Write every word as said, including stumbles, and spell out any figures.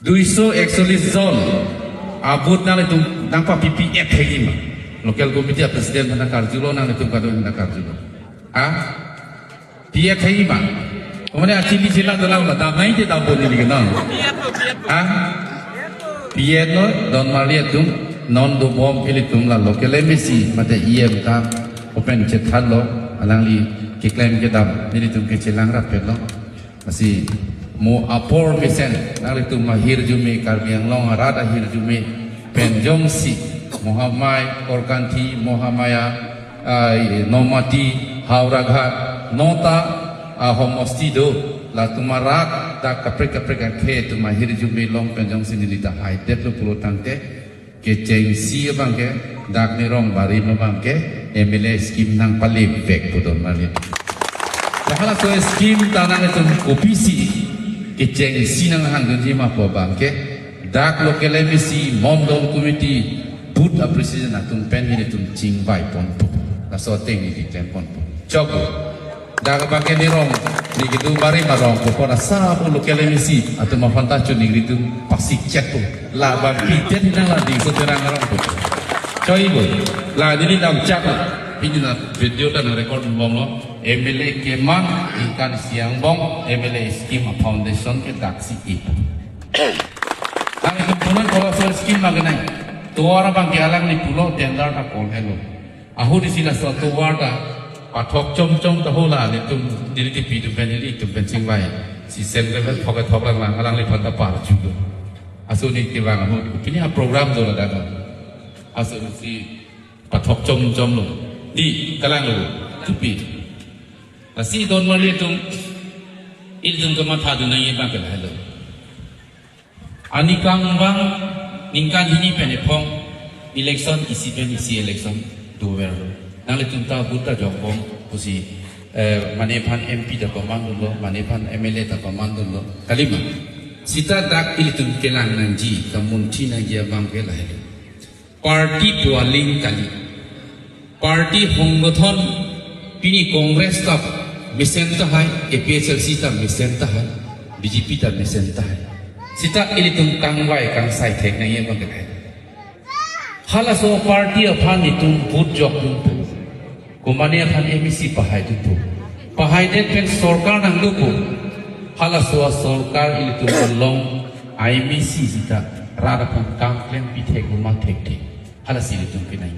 Duiso eksolis jon abut nanglitum nangpapipi-et hegi ma? Local committee a president aphan karjulo, nanglitum kadun aphan karjulo. Ha? Pi-et hegi ma? Mane achili chila dolang ma, damnai te dambom neli ke non. Ha? Pi-et lo, don marli atum, non dobom ilitum la local M A C mate E M ta open chethan lo, alangli keklem kedam nelitum ke chelang rapet lo. Lasi mo apor mesen nanglitum ahirjume, Karbi Anglong arat ahirjume pen jongsi Mahamai, Korkanthi, Mahamaya, ah, Nomati, Howraghat, nota, ah, homosti do, latum arat dak kaprek kaprek akhei atum ahirjume along pen jongsi neli ta haidet lo pulo tangte, kechengsi abang ke, dak Nerom Barim abang ke M L A scheme nangpalevek pu don marli. Halaso scheme ta nanglitum kopisi kechengsi nanghangdunji ma pu abang ke, dak local M A C, mondol committee, booth a president atum pen nelitum chingvai ponpo. Laso ateng neli klem ponpo. Chok. Dak abang ke Nerom, neli kedun Barim arong pu, pon asap local M A C atum aphan ta choningri atum pasik chek pu. Labang pidet nang la Dingso Terang arong pu. Choi bo. La neli damchak. Pini la video ta nang record bom lo. M L A keman ningkan isi angbong M L A scheme a foundation ke daksi ip. Nangtum punon kolo so scheme ma kenai. Tovar abang ke alangli pulo tender ta call helo. Ahut isi laso tovar ta pathok chomchom ta hala nelitum, neli tipi atum pen, nelitum pen chingvai. Si central thok thok lang lang, alangliphan ta parju do. Aso neli kevang ahut, pini a program do ladak. Aso si pathok chomchom lo. Di, kalang lo, tipi. Lasi don marli atum, ilitum kamathadun nangji abang ke lahelo. Anikang abang ningkan hini pen ephong election, isi pen isi election dover. Nanglitum ta booth ta jokbom pusi, eh, mane aphan M P ta pamandunlo, mane aphan M L A ta pamandunlo. Kalima. Sita dak ilitum kelang nangji, kamunthi nangji abang ke lahelo. Party pu aling kali. Party honggothon pini Congress ta mesen tahai, A P H L C ta mesen tahai, B J P ta mesen tahai. Sita ilitum kangvai kangsai thek nangji abang ke lahai. Halaso party aphan itum vote jokdunpo. Komane aphan M A C pahaidunpo. Pahaidet pen sorkar nangdopo. Halaso asorkar ilitum along M A C sita rat aphan kam klempi thek ma thekthe. Halasi ilitum kenai.